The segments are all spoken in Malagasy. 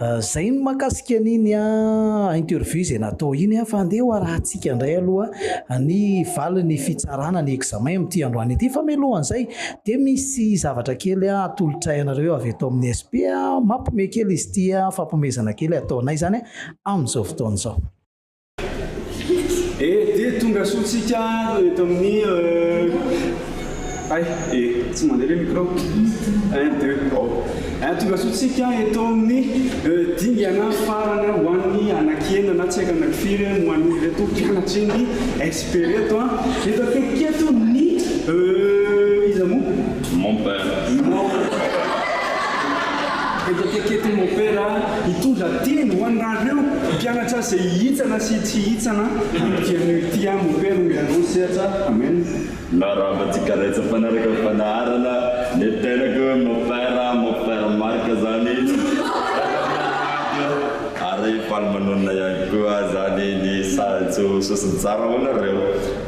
Zay ny mahakasika an'iny interview izay natao iny fa andeha ho arahantsika indray aloha ny valin'ny fitsarana ny examen amin'ity androany ity fa mialohan'izay dia misy zavatra kely atolotray anareo avy eto amin'ny SP mampime kely izy ity fampimezana kely ataonay izany amin'izao fotoana izao. E dia tonga soa tsika eto amin'ny Hay e tsy mandeha le micro Un deux oh Un tonga soa tsika eto amin'ny dingana farany ho an'ny anaky-enina na tsy haiko anaky-firy ho an'ireto mpianatry ny SP reto an. Eto akaiky eto ny iza moa? Mon père. Mon Eto akaiky eto mon père hitondra teny ho anareo mpianatra izay hihitsana sy tsy hihitsana amin'ity anio ity an, mon père omeo anao ny sehatra. Amen. Miarahaba antsika rehetra mpanaraka ny fandaharana, ny tenako mon père, mon père Marc zany ary faly manonona ihany koa zany ny sahatso sosony tsara ho anareo.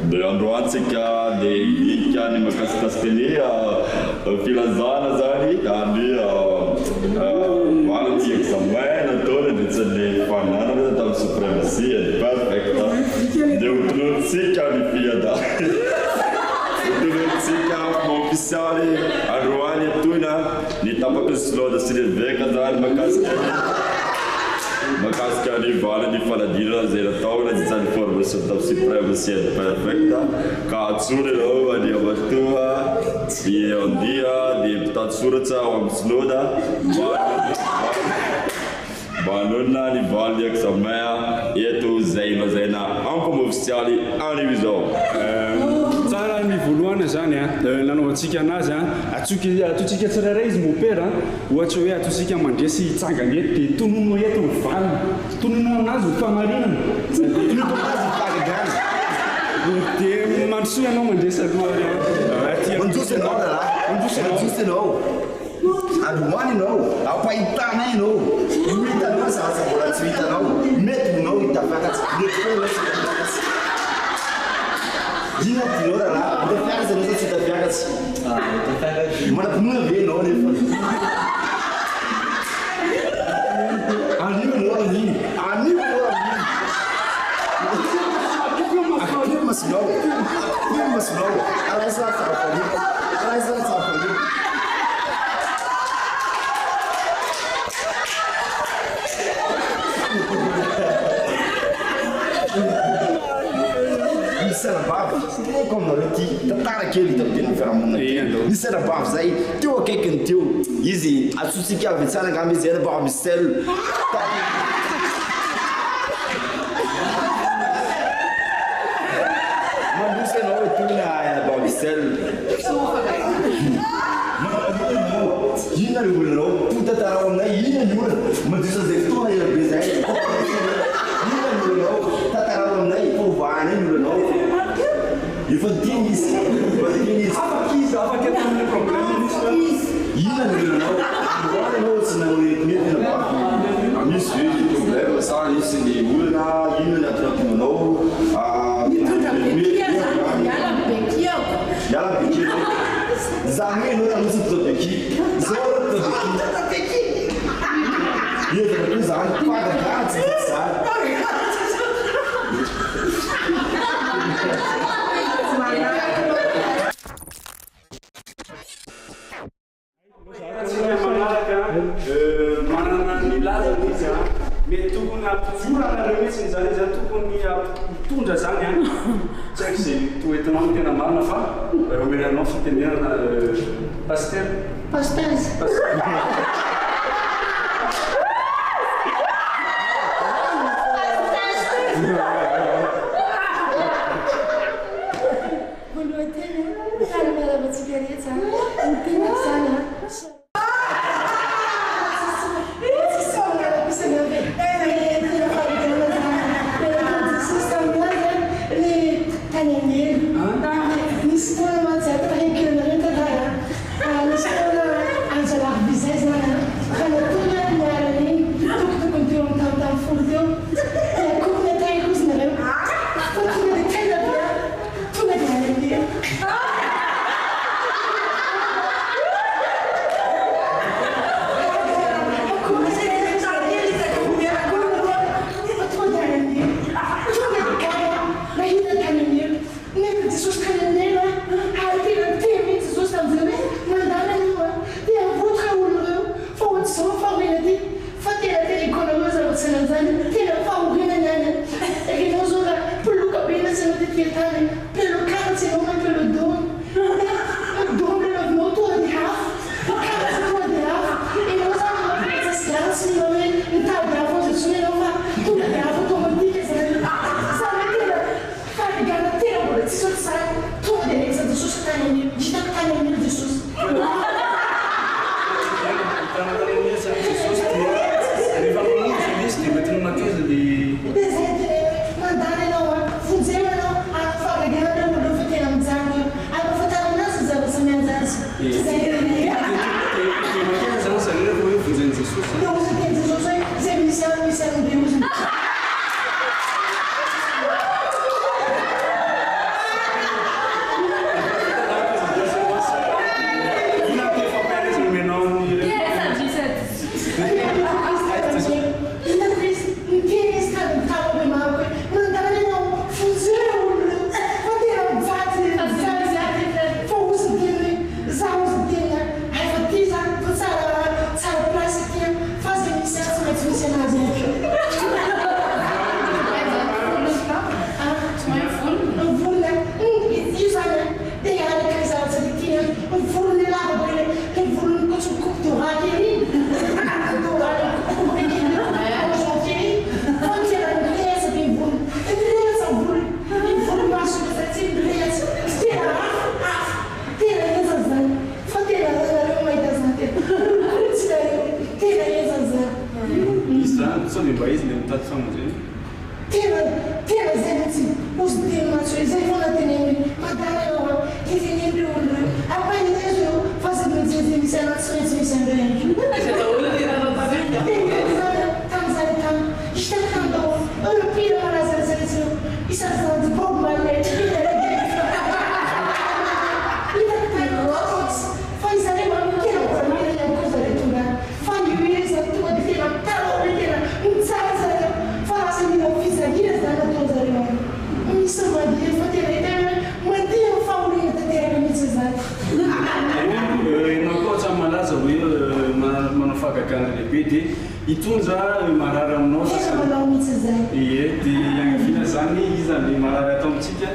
Dia androany tsika dia hidinika ny mahakasikasika ny filazana zany ny valiny examen natao nandritra ny fananana tamin'ny supremacy and perfect. Dia ho tononontsika ny fiada. Ho tononontsika fomba ofisialy androany etoana ny tapaky ny synoda sy ny eveka zany mahakasika ny Mahakasika ny valin'ny fanadinana izay natao nandritra ny formation tamin'ny Supreme sy Aide Perfect ka antsoina ianao Andriamatoa Andia dia mpitantsoratra ao amin'ny Synoda mba mba hanonona ny valin'ny examen eto izay lazaina ampomo ofisialy anio izao. Tsara ny voalohany izany a, nanaovantsika anazy a, atsoika tsirairay izy mopera a. Ohatra hoe atosika mandresy hitsangana eto dia tononao eto ny valiny. Tononao aminazy ny fahamarinana. Tononao aminazy ny fahagagana. Dia mandrosoa ianao mandresy aloha aty amin'ny Mandroso ianao rahalahy. Mandroso ianao. Mandroso ianao. Androany ianao, ampahitanay ianao. Ho hitanao ny zavatra mbola tsy ho hitanao. Mety ho nao hitafakatra, mety koa ianao tsy hitafakatra. Inona no tianao rahalahy? Hitafiakatra ianao sa tsy hitafiakatra? Manam-pinoana ve ianao nefa? Anio ianao amin'iny. Anio ianao amin'iny. Akipio ny masonao. Akipio ny masonao. Raiso aho tsara faliana. Raiso aho tsara faliana. Misy anabavy, teneniko aminareo ity tantara kely hita amin'ny fiarahamonina ity. Nisy anabavy zay teo akaikiny teo, izy antsointsika avy hatrany angamba izy anabavy Michel. Mandroso ianao etoana anabavy Michel. Inona ny olanao? Toa tantarao aminay inona ny olana? Mandritra izay fotoana ela be izay. Inona ny olanao? Tantarao aminay fa hovahanay ny olanao. Efa niteny izy. Efa niteny izy. Afaka izy, afaka eto amin'ny problème misy. Inona ny olanao? Androany ianao tsy nanao etinety na mba misy ve ny problème sa nisy ny olana? Inona ny antony nahatonga anao Mitondra béquille aho zany dia miala ny béquille-ko. Miala ny béquille-nao. Zany hoe ianao taloha tsy nitondra béquille. Zao ianao mitondra béquille. Ezaka koa zany, fahagagana tsy vita zany. Antsika manaraka manana ny lazany izy an, mety tokony hampijoro anareo mihitsy izany izy an, tokony hampitondra zany an, tsy haiko izay toetinao no tena marina fa omena anao fitenenana Pasitera. Pasitera. Voalohany teny a, faly miarahaba antsika rehetra a, ny tenako izany a, Tsisy manara-pisana ve? Tena faly izany a, nahita an'i Jesosy tamin'ny azy a, le tany an'helo. Nisy fotoana mantsy ato ahiako ianareo ny tantara a, nisy fotoana anjalarobia izay izany a, fa natory aho ny alina iny, tokotokony teo amin'ny tamin'ny tamin'ny folo teo, dia akory ny atahiko izy na. famonjena. Tena tena zay mihitsy ozy teny mantsy hoe zay foana teneno hoe madala ianao an, dia teneno ireo olona ireo ampaherezo ireo fa aza mijery izay misy anao tsy maintsy misy an'ireo ihany koa. Teneno izany an, tamin'izany tany hitako tany daholo ireo mpihira malaza rehetra rehetra ireo, isan'izany Bob Marley, mpihira reggae, hitako tany Rockfox fa izany hoe mba tena mbola mila ihany koa zareo tonga any. Fa ny hoe zany tonga dia tena mitalaho hoe tena mitsara zareo fa lasa mila fijaliana zany ataonjareo any. Misy mandihy fa tena hita hoe mandihy amin'ny fahoriana tanteraka mihitsy zany. Ianao koa ohatran'ny malaza hoe manao fahagagana lehibe dia hitondra marary aminao Tena sasany. manao mihitsy zay. Ie, dia iangaviana zany iza ny marary ato amintsika?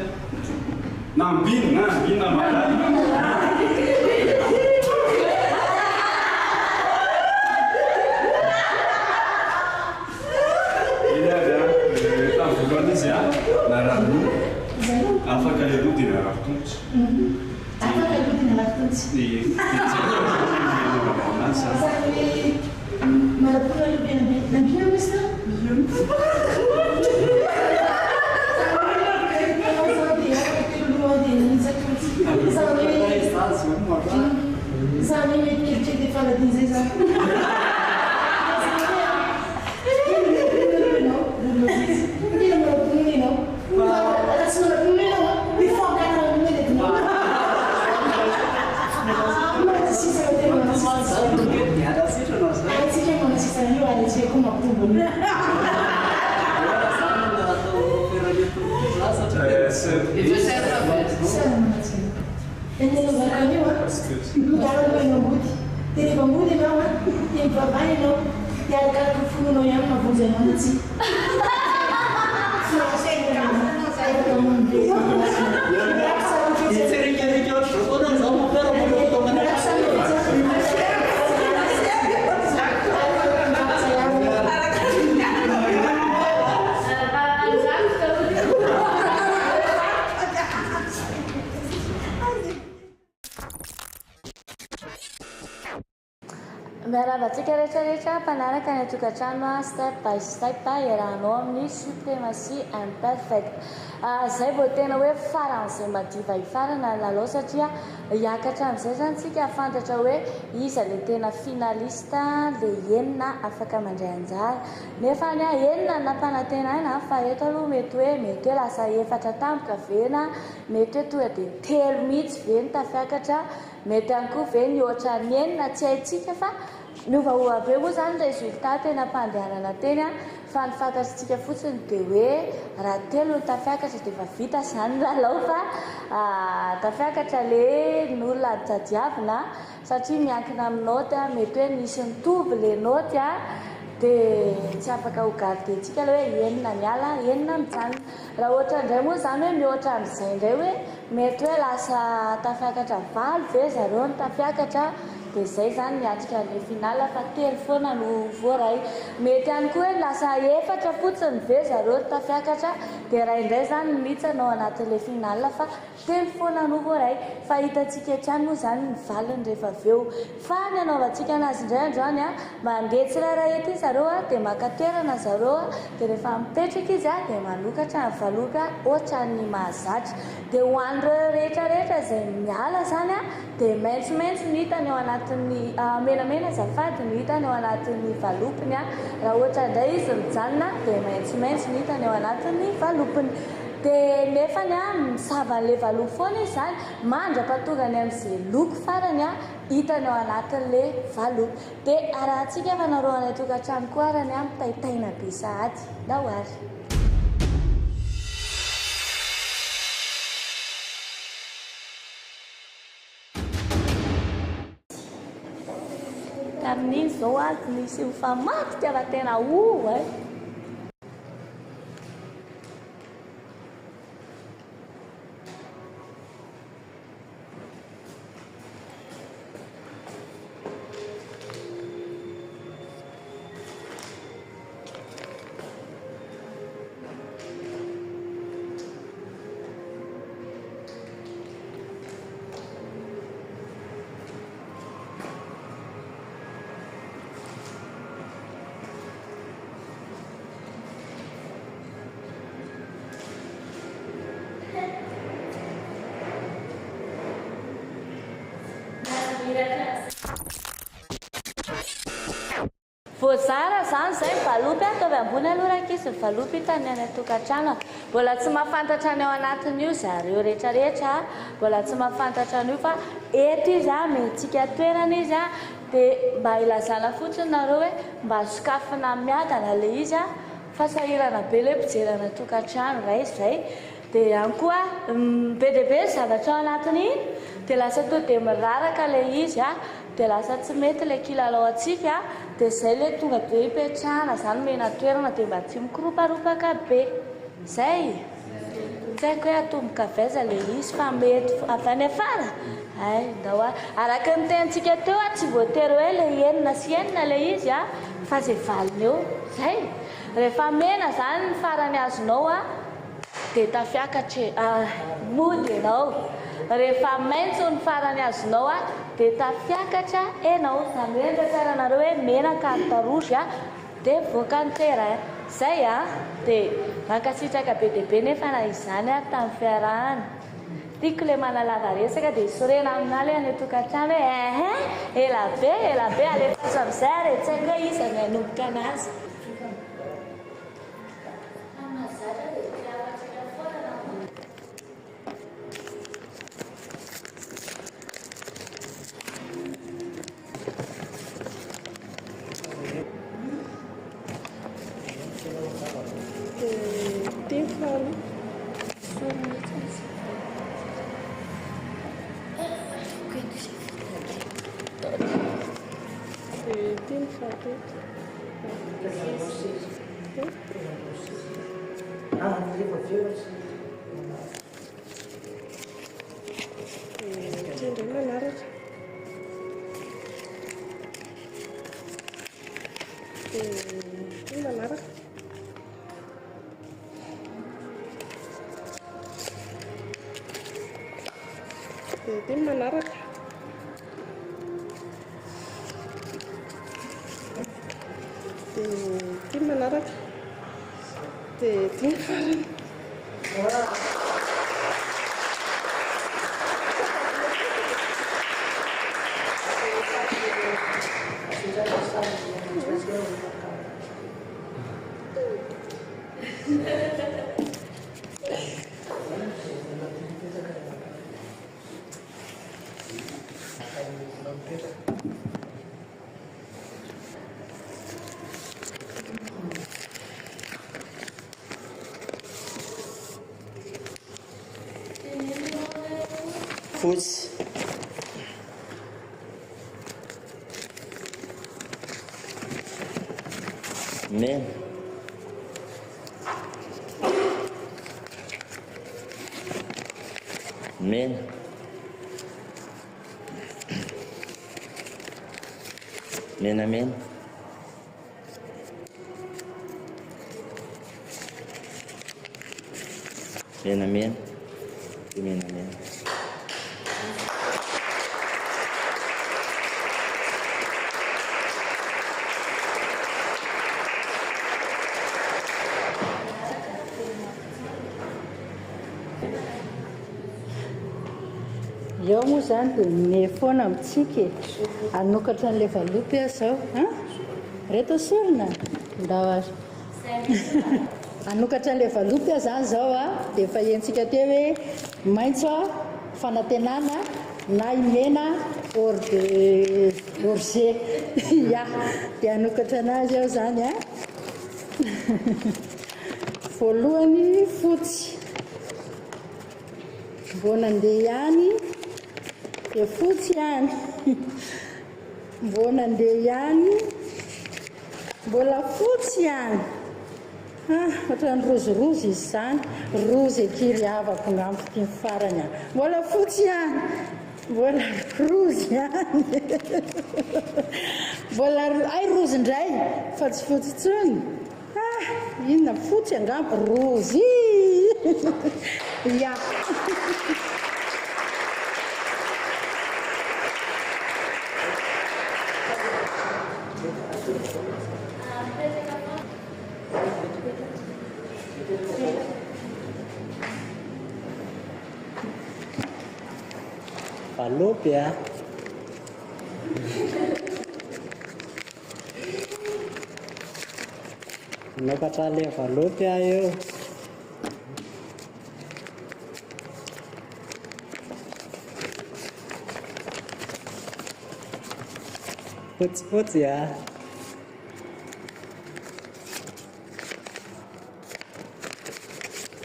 Na ambiny na ambiny na marary. Eny ary an, tamin'ny voalohany izy an, narary loha, afaka ilay loha dia narary tongotra. Afaka aloha dia narary tongotra. Ie, dia tsy haiko ny nanaovana anazy izany. Zany hoe manam-pinoana aloha be nambina moa izy tao? Miarahaba antsika rehetra rehetra mpanaraka ny tokantrano step by step iarahanao amin'ny Suprematie Imperfect. Izay vao tena hoe faran'izay madiva hifarana ny lalao satria hiakatra amin'izay izany tsika hahafantatra hoe iza ilay tena finaliste ilay enina afaka mandray anjara. Nefa ny ahy enina no nampanantenaina fa eto aloha mety hoe mety hoe lasa efatra tampoka ve na mety hoe tonga dia telo mihitsy ve no tafiakatra. Mety ihany koa ve ny ohatran'ny enina tsy haintsika fa miovaova be moa izany résultat teny am-pandehanana teny fa ny fantatritsika fotsiny dia hoe raha telo no tafiakatra dia efa vita izany ny lalao fa tafiakatra ilay ny olona notadiavina satria miankina amin'ny naoty mety hoe nisy nitovy ilay naoty dia tsy afaka ho garder-ntsika ilay hoe enina miala enina mijanona. Raha ohatra indray moa izany hoe mihoatra an'izay indray hoe mety hoe lasa tafiakatra valo ve zareo no tafiakatra dia izay izany miatrika an'ilay finale fa telo foana no voaray. Mety ihany koa hoe lasa efatra fotsiny ve zareo no tafiakatra dia iray indray izany no mihitsy ao anatin'ilay finale fa telo foana no voaray. Fa hitantsika eto ihany moa izany ny valiny rehefa avy eo. Fa ny anaovantsika anazy indray androany an, mandeha tsirairay ety zareo an, dia maka toerana zareo an, dia rehefa mipetraka izy an, dia manokatra ny valopy an, ohatran'ny mahazatra. Dia ho an'ireo rehetra rehetra izay miala izany an, dia maitsomaitso no hitany ao anatin'ny, menamena azafady no hitany ao anatin'ny valopiny an, raha ohatra indray izy mijanona dia maitsomaitso no hitany ao anatin'ny valopiny. Dia nefany an, misava an'ilay valopy foana izy izany, mandra-pahatongany amin'izay loko farany an, hitany ao anatin'ilay valopy. Dia arahantsika fa nareo any an-tokantrano koa arany an, mitaintaina be sahady. Ndao ary. Tamin'iny izao aho nisy nifamadika fa tena oh eh. Voazara izany izay ny valopy, ataovy ambony aloha rankizy ny valopy hitany any an-tokantrano. Mbola tsy mahafantatra ny ao anatin'io zareo rehetra rehetra, mbola tsy mahafantatra an'io fa eto izy amentsika toerana izy dia mba ilazana fotsiny nareo hoe mba sokafina miadana ilay izy fa sahirana be ilay mpijery any an-tokantrano, raiso izay. Dia ihany koa be dia be ny zavatra ao anatin'iny dia lasa to dia miraraka ilay izy dia lasa tsy mety ilay kilalao antsika dia izay ilay tonga dia ipetrahana izany omena toerana dia mba tsy mikoroparopaka be. Izay? Tsy haiko hoe atomboka avy aiza ilay izy fa mety avy any afara? Hay, ndao ary. Araka ny tenintsika teo tsy voatery hoe ilay enina sy enina ilay izy fa izay valiny eo. Izay? Rehefa mena izany ny farany azonao Dia tafiakatra e, ah, mody ianao. Rehefa maitso ny farany azonao ah, dia tafiakatra ianao. Izany hoe ny fiaranareo hoe mena carte rouge ah, dia mivoaka ny terrain. Izay ah. Dia mankasitraka be dia be nefa na izany ary tamin'ny fiarahana. Tiako ilay manalava resaka dia sorena aminà ilay any an-tokantrano hoe ehe, ela be, ela be, alefaso amin'izay ary e, tsy haiko hoe iza no hanomboka an'azy. Fotsy. Mena. Mena. Menamena. Menamena. Dia menamena. Eo moa izany dia mimehy foana amintsika e. Hanokatra an'ilay valopy aho izao an! Ireto esorina? Ndao ary. Hanokatra an'ilay valopy aho izany izao an, dia efa henontsika teo hoe maitso an, fanantenana, na i mena, hors de hors jeu. Ya, dia hanokatra an'azy aho izany an. Voalohany fotsy. Vao nandeha ihany dia fotsy ihany. Vao nandeha ihany mbola fotsy ihany. Ah, ohatran'ny rozirozy izy izany. Rozy akia ry havako ngamba ity ny farany ah. Mbola fotsy ihany. Mbola rozy ihany. Mbola hay rozy indray fa tsy fotsy intsony. Ah! Inona fotsy angamba? Rozy! Ya! Valopy a! Hanokatra ilay valopy aho eo. Fotsifotsy a.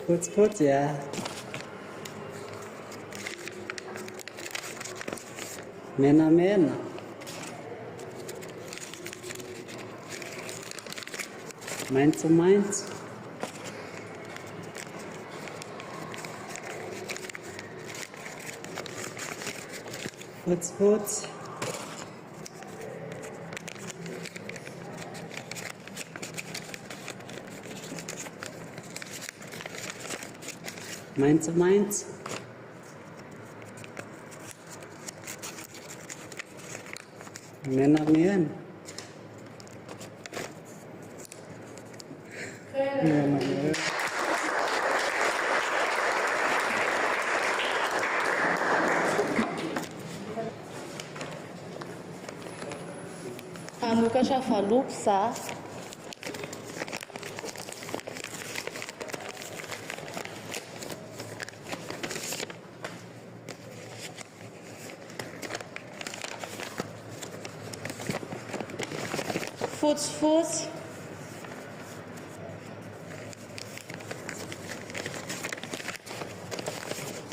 Fotsifotsy a. Menamena. Maitsomaitso. Fotsifotsy. Maitsomaitso. Menamena. Menamena. Hanokatra valopy za. Fotsifotsy.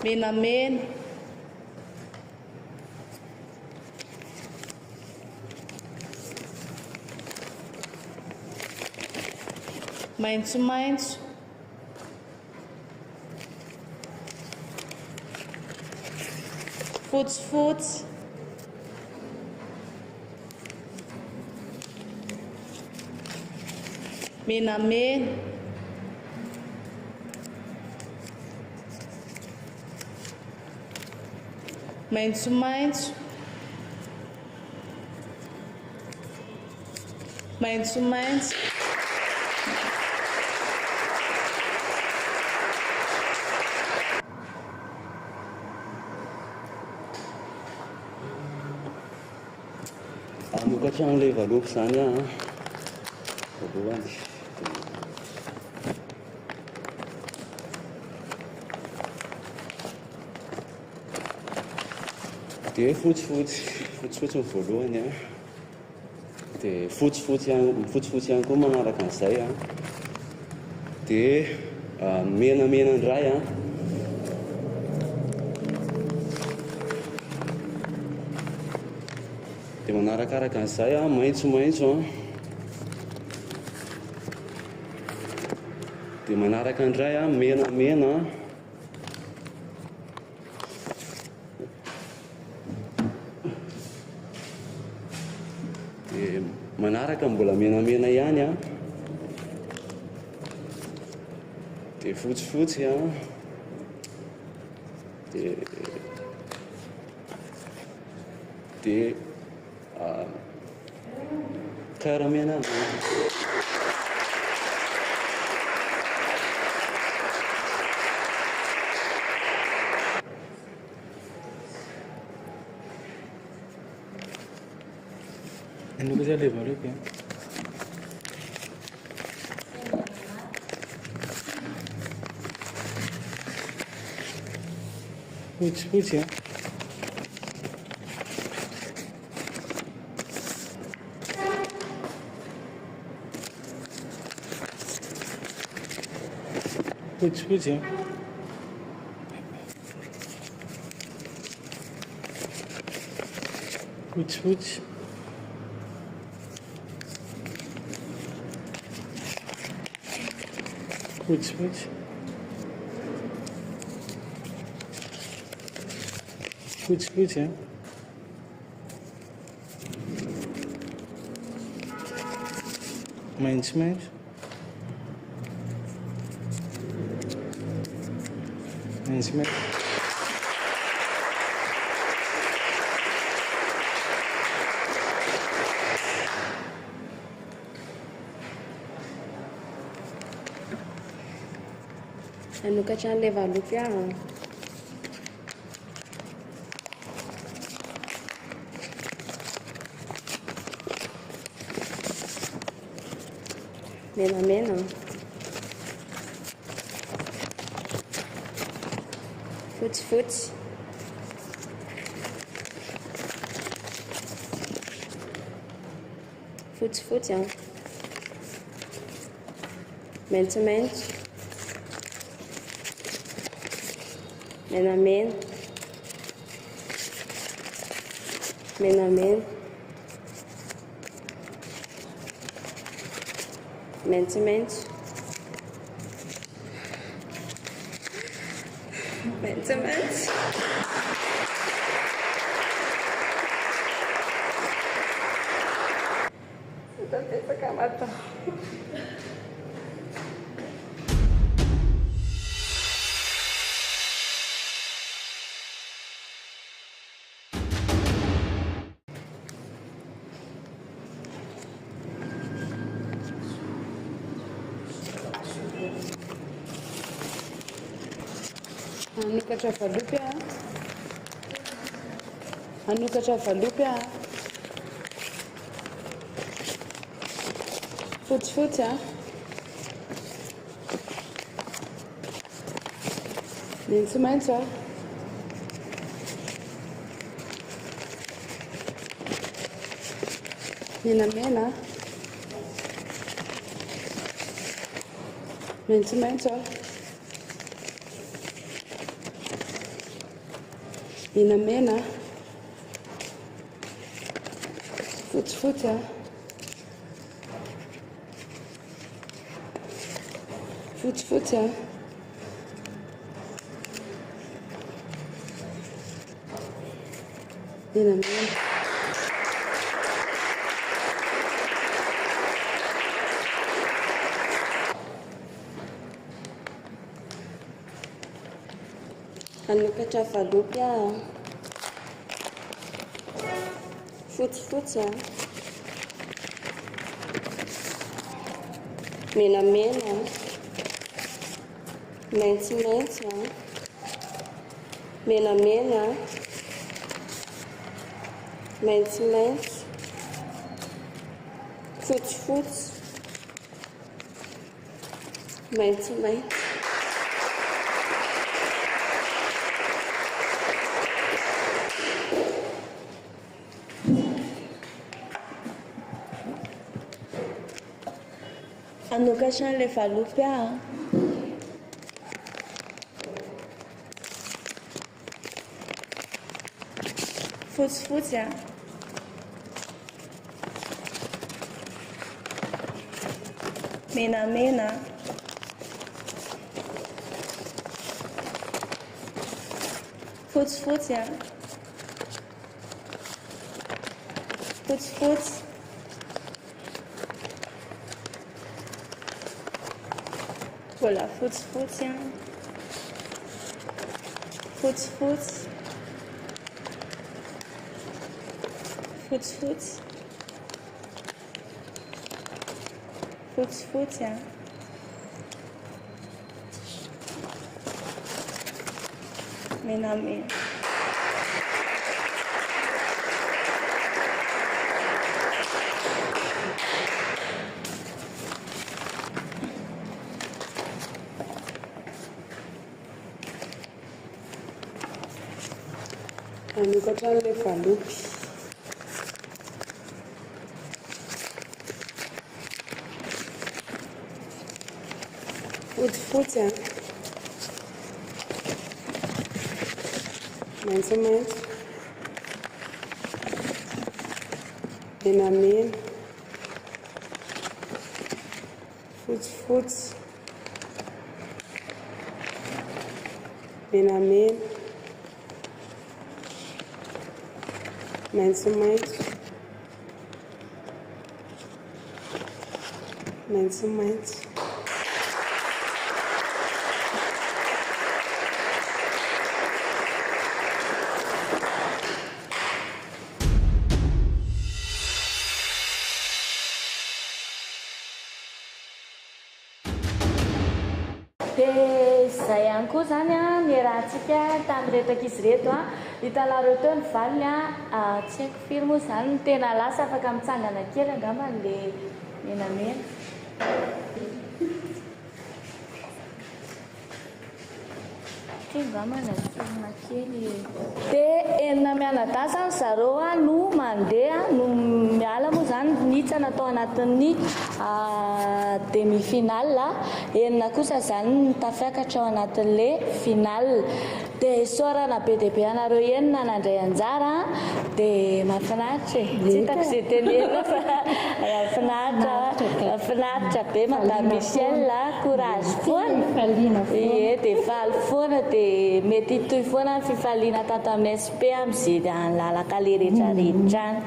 Menamena. Maitsomaitso. Fotsifotsy. Menamena. Maitsomaitso. Maitsomaitso. Hanokatra an'ilay valopy izany aho an. Voalohany. Dia fotsifotsy, fotsifotsy ny voalohany an. Dia fotsifotsy ihany, fotsifotsy ihany koa manaraka an'izay an. Dia menamena indray an. Dia manarakaraka an'izay an, maitsomaitso an. Dia manaraka indray an, menamena an. Dia manaraka mbola menamena ihany an. Dia fotsifotsy an. Dia dia cœur mena. Hanokatra ilay valopy an. Fotsifotsy an. Fotsifotsy an. Fotsifotsy. Fotsifotsy. Fotsifotsy an. Maitsomaitso. Maitsomaitso. Hanokatra an'ilay valopy aho an. Menamena. Fotsifotsy. Fotsifotsy an. Maitsomaitso. Menamena. Menamena. Maitsomaitso. Maitsomaitso. Vita betsaka mata. Hanokatra valopy aho. Hanokatra valopy aho. Fotsifotsy a. Maitsomaitso a. Menamena a. Maitsomaitso a. Menamena a. Fotsifotsy a. Fotsifotsy a. Menamena. Hanokatra valopy aho. Fotsifotsy a. Menamena a. Maitsomaitso a. Menamena a. Maitsomaitso. Fotsifotsy. Maitsomaitso. Hanokatra an'ilay valopy aho an. Fotsifotsy an. Menamena an. Fotsifotsy an. Fotsifotsy. Mbola fotsifotsy an. Fotsifotsy. Fotsifotsy. Fotsifotsy an. Menamena. Hanokatra an'ilay valopy. Fotsifotsy an. Maitsomaitso. Menamena. Fotsifotsy. Menamena. Maitsomaitso. Maitsomaitso. Dia izay ihany koa izany an, niarahantsika tamin'ireto ankizy ireto an. Hitanareo teo ny valiny an, tsy haiko firy moa izany no tena lasa afaka mitsangana kely angamba ilay menamena. Ity angamba no asorina kely e. Dia enina mianadahy izany zareo no mandeha no miala moa izany nitsana tao anatin'ny demi finale, enina kosa izany no tafiakatra ao anatin'ilay finale. Dia isaorana be dia be anareo enina nandray anjara an, dia mahafinaritra e, tsy hitako izay tenenina fa mahafinaritra, mahafinaritra be Madame Michelle a, courage foana, ie dia faly foana dia mety hitohy foana ny fifaliana tato amin'ny SP amin'izay any lalan-kaleha rehetra rehetra any,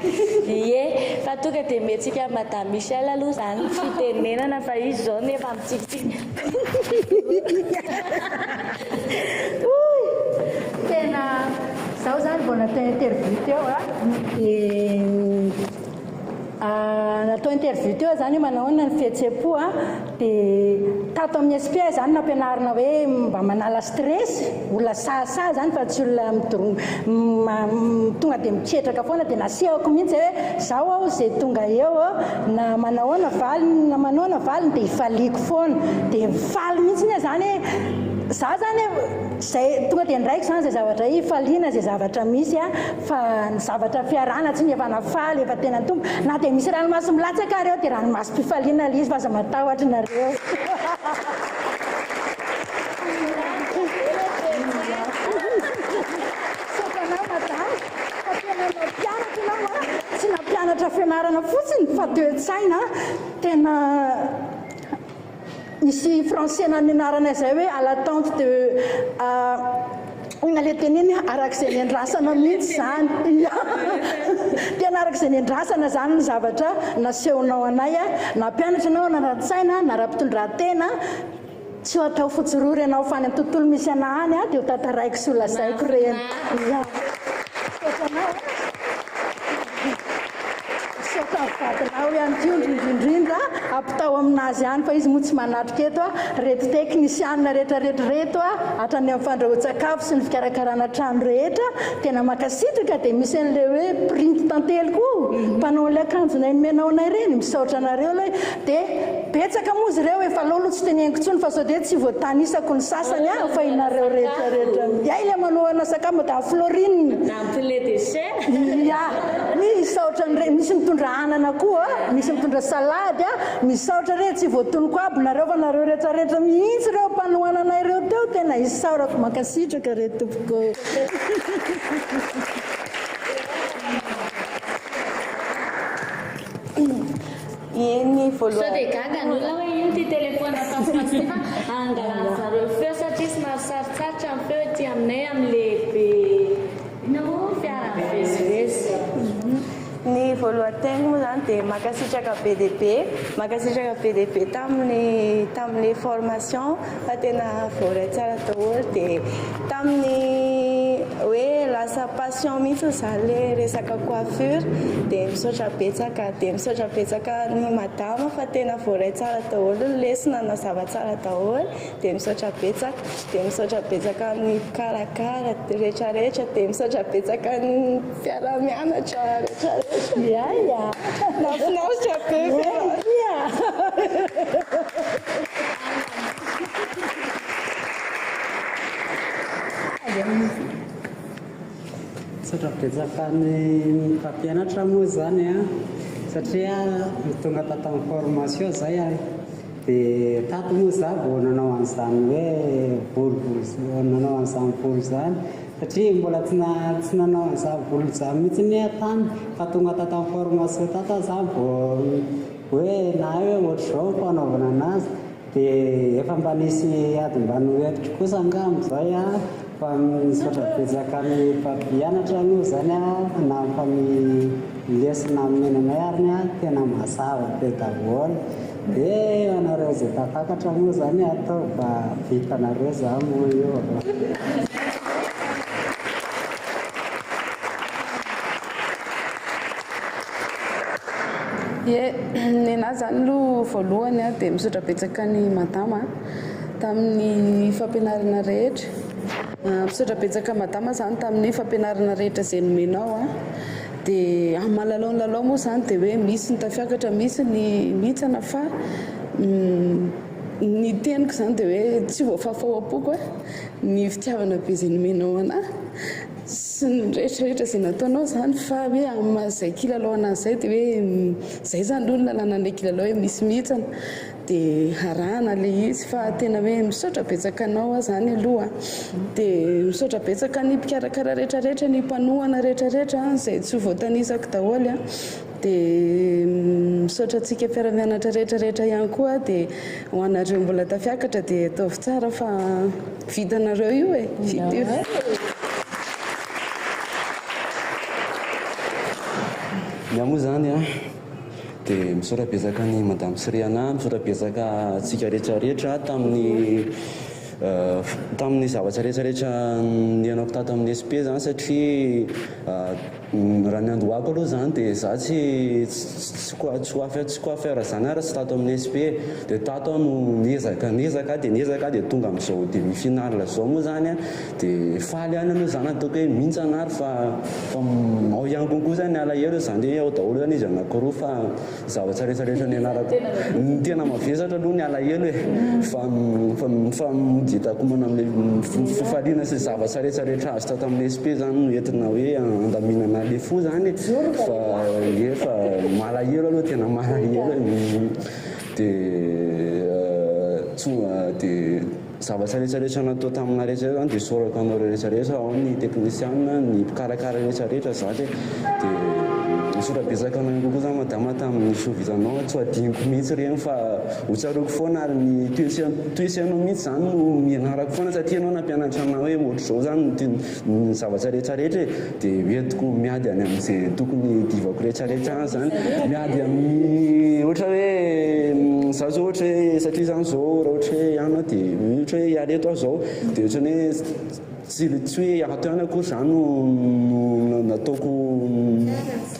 ie fa tonga dia omentsika an'i Madame Michelle aloha izany ny fitenenana fa izy izao no efa mitsikitsiky. Oy! Tena zaho zany vao natao interview teo a, dia natao interview teo zany hoe manao ahoana ny fihetseham-po a, dia tato amin'ny SP aho zany nampianarina hoe mba manala stress, olona sahasaha zany fa tsy olona midoro tonga dia miketraka foana, dia nasehoko mihitsy hoe zaho aho izay tonga eo na manao ahoana valiny na manao ahoana valiny dia ifaliako foana, dia faly mihitsy aho zany hoe za zany zay tonga dia ndraiko zany zay zavatra ifaliana zay zavatra misy a fa ny zavatra fiarahana tsy efa nafaly efa tena nitombo na dia misy ranomaso milatsaka ary eo dia ranomasom-pifaliana ilay izy fa aza matahotra nareo. Misaotra anao madama fa tena nampianatra ianao a, tsy nampianatra fianarana fotsiny fa toe-tsaina tena Misy français nanianarana izay hoe à l'attente de inona le teniny araka izay niandrasana mihitsy izany. Tena araka izay niandrasana izany ny zavatra nasehonao anay. Nampianatra ianao na ara-tsaina na ara-pitondrantena. Tsy ho atao fotsy rora ianao fa any amin'ny tontolo misy anah any dia ho tantaraiko sy ho lazaiko ireny. Misaotra anao. Misaotra ny vadinao ihany koa indrindra indrindra ampitao aminazy ihany fa izy moa tsy manatrika eto a, reto teknisianina rehetra rehetra reto a, hatrany amin'ny fandrahoan-tsakafo sy ny fikarakarana trano rehetra, tena mankasitraka dia misy an'ilay hoe printy tantely koa mpanao an'ilay akanjonay nomenao anay ireny, misaotra anareo ilay dia betsaka moa izy ireo efa aleo aloha tsy teneniko intsony fa sao dia tsy voatanisako ny sasany a, fa inareo rehetra rehetra hay ilay manohana sakafo madame Florine. Madame poulet de chair. Ya, misaotra an'ireny, misy mitondra anana koa, misy mitondra salady, misaotra re, tsy voatonoko aby nareo fa nareo rehetra rehetra mihitsy ireo mpanohana anay ireo teo, tena isaorako, mankasitraka re tompoko. Eny Sao voalohany. dia gaga ny olona hoe ino ity telefaonina pasipaso ity fa angalan'ny zareo feo satria somary sarotsarotra ny feo ety aminay amin'ilay be inona moa fiara mivezivezy. Ny voalohan-teniko moa izany dia mankasitraka be dia be, mankasitraka be dia be tamin'ny tamin'ilay formation fa tena voaray tsara daholo dia tamin'ny hoe lasa passion mihitsy izany ilay resaka coiffure dia misaotra betsaka dia misaotra betsaka an'i madama fa tena voaray tsara daholo ny lesona nazava tsara daholo dia misaotra betsaka dia misaotra betsaka ny mpikarakara rehetra rehetra dia misaotra betsaka ny mpiara-mianatra rehetra rehetra Ya ya. Nahafinaritra be ve? Ya. Misaotra betsaka ny mpampianatra moa izany an, satria tonga tato amin'ny formation izay an, dia tato moa za vao nanao an'izany hoe volovolo nanao an'izany volo izany satria mbola tsy tsy nanao an'izany volo izany mihitsy aho tany fa tonga tato amin'ny formation tato aho za vao hoe nahay hoe ohatr'izao ny fanaovana anazy. Dia efa mba nisy ady mba noentiko kosa angamba izay an, fa misaotra betsaka ny mpampianatra aloha izany an, na fa ny lesona nomena anay ary ny an, tena mazava be daholo. Dia ianareo izay tafakatra moa izany ataovy fa vitanareo izany moa io. Ie, nenah zany aloha voalohany a dia misaotra betsaka an'i madama tamin'ny fampianarana rehetra. Misaotra betsaka madama zany tamin'ny fampianarana rehetra izay nomenao a. Dia amin'ny maha lalao ny lalao moa izany dia hoe misy ny tafiakatra, misy ny mihitsana fa Ny teniko izany dia hoe tsy voafafa ao am-poko ny fitiavana be izay nomenao anà sy ny rehetra rehetra izay nataonao izany fa hoe amin'ny maha izay kilalao anà izay dia hoe izay izany aloha ny lalànan'ilay kilalao hoe misy mihitsana dia arahana ilay izy fa tena hoe misaotra betsaka anao aho izany aloha dia misaotra betsaka ny mpikarakara rehetra rehetra ny mpanohana rehetra rehetra izay tsy ho voatanisako daholo Dia misaotra antsika mpiara-mianatra rehetra rehetra ihany koa dia ho anareo mbola tafiakatra dia ataovy tsara fa vitanareo io e! Vita io. Ny ahy moa izany an, dia misaotra betsaka an'i Madame sy Riana, misaotra betsaka antsika rehetra rehetra tamin'ny tamin'ny zavatra rehetra rehetra niainako tato amin'ny SP izany satria Raha ny andohako aloha izany dia za tsy tsy tsy coiffeur izany ary tsy tato amin'ny SP e. Dia tato aho no niezaka niezaka dia niezaka dia tonga amin'izao demi finale izao moa izany an. Dia faly ihany aloha izany ataoko hoe mihintsana ary fa fa ao ihany konko izany ny alahelo izany hoe ao daholo izany izy anankiroa fa Zavatra rehetra rehetra nianarako. Ny tena mavesatra aloha ny alahelo e, fa fa fa mody hitako mana amin'ilay fifaliana sy zavatra rehetra rehetra azo tato amin'ny SP zany no entina hoe andaminana le fo zany e, fa ie fa malahelo aloha tena malahelo e, de tonga de. Zavatra rehetra rehetra natao tamina rehetra zany dia isaorako anareo rehetra rehetra, ao ny teknisiana, ny mpikarakara rehetra rehetra zany e, dia misaotra betsaka anao ihany koa zany madama tamin'ny soa vitanao, tsy ho adinoko mihitsy ireny fa ho tsaroako foana ary ny toe-tsainao mihitsy zany no nianarako foana satria ianao nampianatra anah hoe ohatr'izao zany ny zavatra rehetra rehetra e, Dia hoentiko miady any amin'izay tokony hiadivako rehetra rehetra any izany. Miady amin'ny ohatra hoe izaho izao ohatra hoe satria izany izao raha ohatra hoe any aho dia ohatra hoe hiala eto aho izao dia ohatran'ny hoe tsy tsy hoe ato ihany akory izany no no nataoko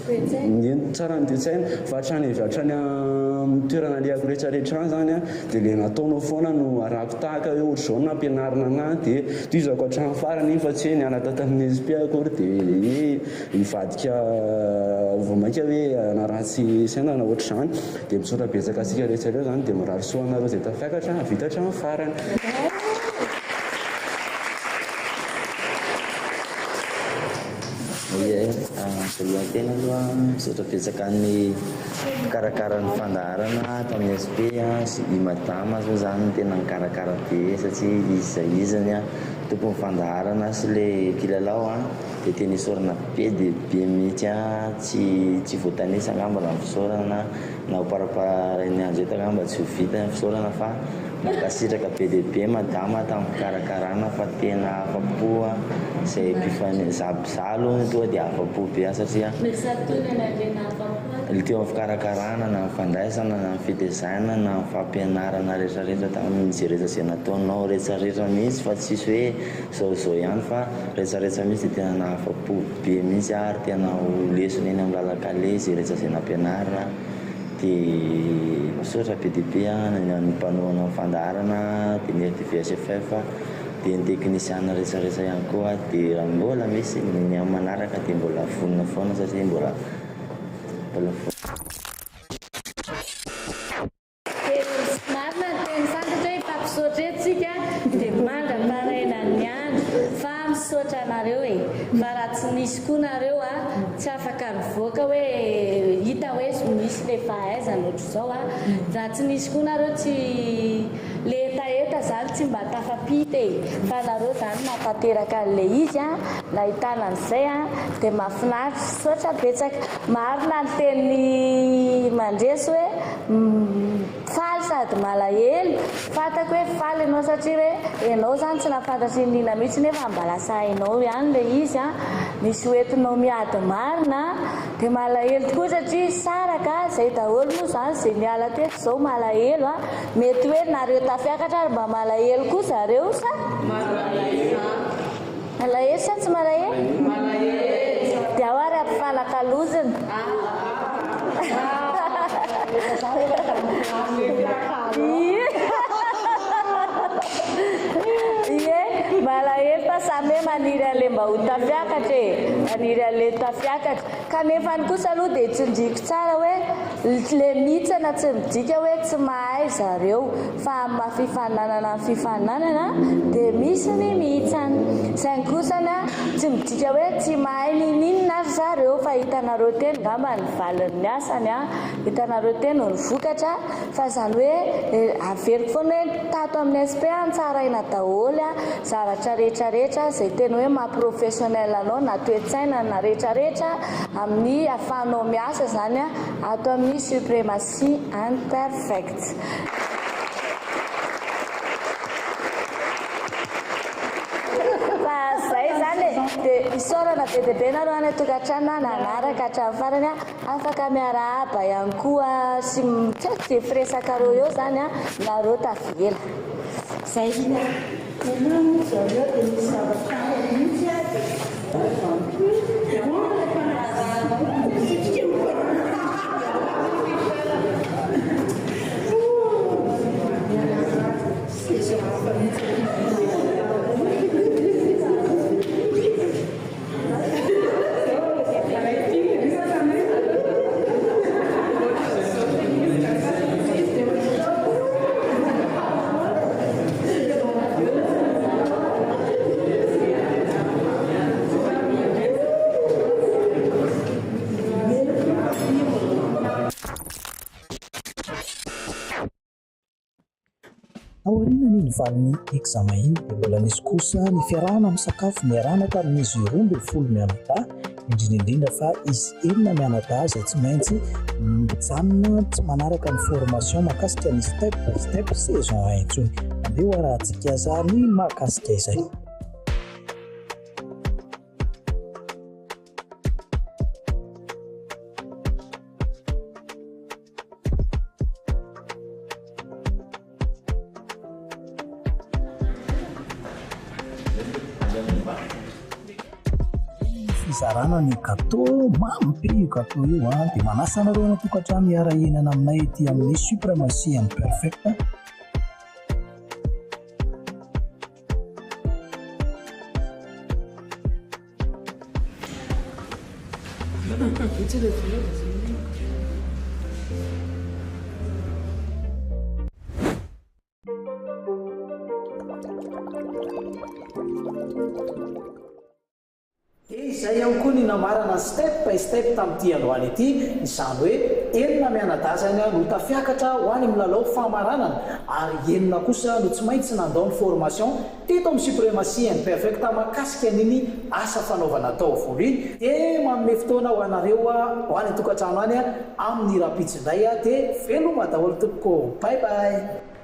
eny tsara ny toe-tsaina fa hatrany hatrany amin'ny toerana alehako rehetra rehetra any izany an Dia ilay nataonao foana no arahako tahaka hoe ohatr'izao no nampianarina anah dia tohizako hatramin'ny farany iny fa tsy hoe niala tato amin'ny SP akory dia hoe hivadika vao mainka hoe hanaratsy saina na ohatr'izany. Dia misaotra betsaka antsika rehetra ireo izany dia mirary soa anareo izay tafiakatra hahavita hatramin'ny farany. Ie, voalohany tena aloha misaotra betsaka an'ny mpikarakara ny fandaharana ato amin'ny SP sy i Madama zao zany no tena nikarakara be satria izy izay izany tompon'ny fandaharana sy le kilalao dia tena isaorana be dia be mihitsy tsy tsy voatanisa angamba raha ny fisaorana na ho paraparain'ny andro eto angamba tsy ho vita ny fisaorana fa Mankasitraka be dia be madama tamin'ny fikarakarana fa tena afa-po izay mpifane za za aloha tonga dia afa-po be aho satria teo amin'ny fikarakarana na ny fandraisana na ny fitezaina na ny fampianarana rehetra rehetra tamin'ny rehetra izay nataonao rehetra rehetra mihitsy fa tsisy hoe zao zao ihany fa rehetra rehetra mihitsy dia tena nahafa-po be mihitsy aho ary tena ho lesona eny amin'ny lalan-kaleha izay rehetra izay nampianarina. Dia misaotra be dia be an ny an'ny mpanohana ny fandaharana, dia ny RTVSFF, dia ny teknisiana rehetra rehetra ihany koa, dia raha mbola misy ny amin'ny manaraka dia mbola vonona foana satria mbola mbola vonona. Dia marina ny teny santatra hoe mpampisaotra eto tsika dia mandra-parainan'ny andro fa misaotra anareo e! Fa raha tsy nisy koa nareo a tsy afaka nivoaka hoe hita hoe misy le fahaizana ohatr'izao a! Raha tsy nisy koa nareo tsy le hetaheta zany tsy mba tafapita e! Fa nareo zany nahatanteraka an'le izy a! Nahitana an'izay a! Dia mahafinaritra! Misaotra betsaka! Marina ny tenin'i Mandresy hoe Faly sady malahelo, fantako hoe faly ianao satria hoe ianao izany tsy nahafantatra i Nina mihitsy nefa mba lasa hainao ihany ilay izy an, misy hoentinao miady marina an, dia malahelo tokoa satria saraka, izay daholo moa izany izay niala teto izao malahelo an, mety hoe nareo tafiakatra ary mba malahelo koa zareo sa? Malahelo sa tsy malahelo? Malahelo. Dia ao ary ampifanakalozina. Ie, malahelo fa samy hoe maniry an'ilay mba ho tafiakatra e, maniry an'ilay tafiakatra. Kanefany kosa aloha dia tsindriako tsara hoe ilay mihitsy. mihintsana tsy midika hoe tsy mahay zareo fa amin'ny maha fifaninanana ny fifaninanana dia misy ny mihintsana. Saingy kosany tsy midika hoe tsy mahay ninoninona ry zareo fa hitanareo teny ngamba ny valin'ny asany, hitanareo teny ny vokatra fa izany hoe averiko foana hoe tato amin'ny SP an tsaraina daholo zavatra rehetra rehetra izay tena hoe maha professionnel anao na toe-tsaina na rehetra rehetra amin'ny ahafahanao miasa izany ato amin'ny Suprematie Imperfect. Fa zay izany e! Dia isaorana be dia be nareo any an-tokantrano nanaraka hatramin'ny farany. Afaka miarahaba ihany koa sy tsy haiko izay firesakareo eo izany nareo tavela. Zay. Ianao moa zareo dia misy zavatra hafa mihitsy a! Taorian'iny valin'ny examen iny dia mbola nisy kosa ny fiarahana misakafo niarahana tamin'izy 12 mianadahy, indrindra indrindra fa izy enina mianadahy izay tsy maintsy mijanona tsy manaraka ny formation mahakasika ny step by step saison 1 intsony. Andeha ho arahantsika izany mahakasika izay. Fizarana ny gâteau, mamy be io gâteau io an, dia manasa anareo any an-tokantrano hiara-hihinana aminay ety amin'ny Supremacy and Perfect. Dia izay ihany koa ny namarana ny step by step tamin'ity androany ity, izany hoe enina mianadahy izany no tafiakatra ho any amin'ny lalao famaranana ary enina kosa no tsy maintsy nandao ny formation Teto amin'ny Suprematie and Perfect mahakasika an'iny asa fanaovana taovolo iny dia manome fotoana ho anareo ho any an-tokantrano any amin'ny rahampitso indray dia veloma daholo tompoko ô! Bye bye!